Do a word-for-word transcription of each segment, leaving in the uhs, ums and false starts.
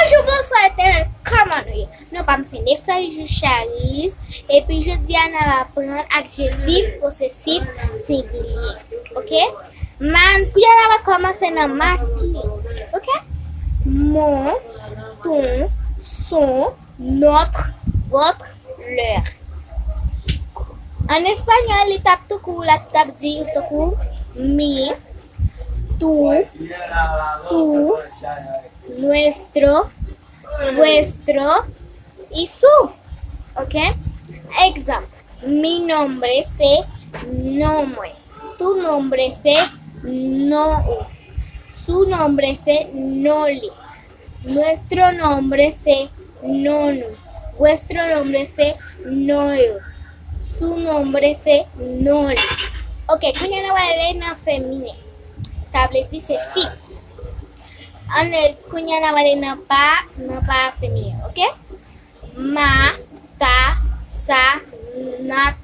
Bonjou, bonswa, etènèl, kòman nou ye? Non pa m se Neftalijou Charis, epi jodi a n ap aprann adjektif posesif sengilye, oke? Man, kounye a n ap kòmanse nan maskilen, oke? Mon, ton, son, notre, votre, leur. An espanyòl, li t ap tankou, la t ap di tankou mi, tu, su, nuestro, vuestro y su. Oke? Egzanp, mi nombre se non mwen. Tu nombre se non ou. Su nombre se non li. Nuestro nombre se non nou. Vuestro nombre se non yo. Su nombre se non li. Oke, kounye a n a prale nan feminen. Sa vle di se fi. Ann, kounye a n a prale nan pa, nan pa feminen, oke? Ma, ta, sa, nat,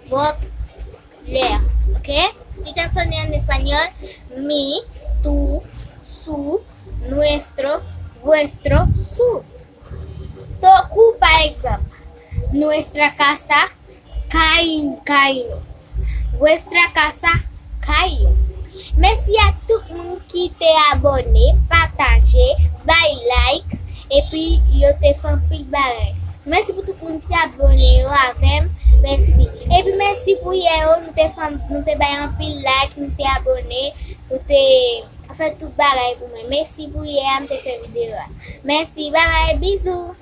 vot, ler, oke? Li t ap sonnen an espanyòl, mi, tu, su, nuestro, vuestro, su. Tankou, pa egzanp, nuestra casa, kay, kay nou. Vuestra casa, kay yo. Mèsi a tout moun ki te abòne, pataje, bay like, epi yo te fè anpil bagay. Mèsi pou tout moun ki abòne yo avè m. Mèsi. Epi mèsi pou yè yo, nou te fè, nou te bay anpil like, nou te abòne, nou te fè tout bagay pou mwen. Mèsi pou yè a, m te fè videyo a. Mèsi, babay, bizou.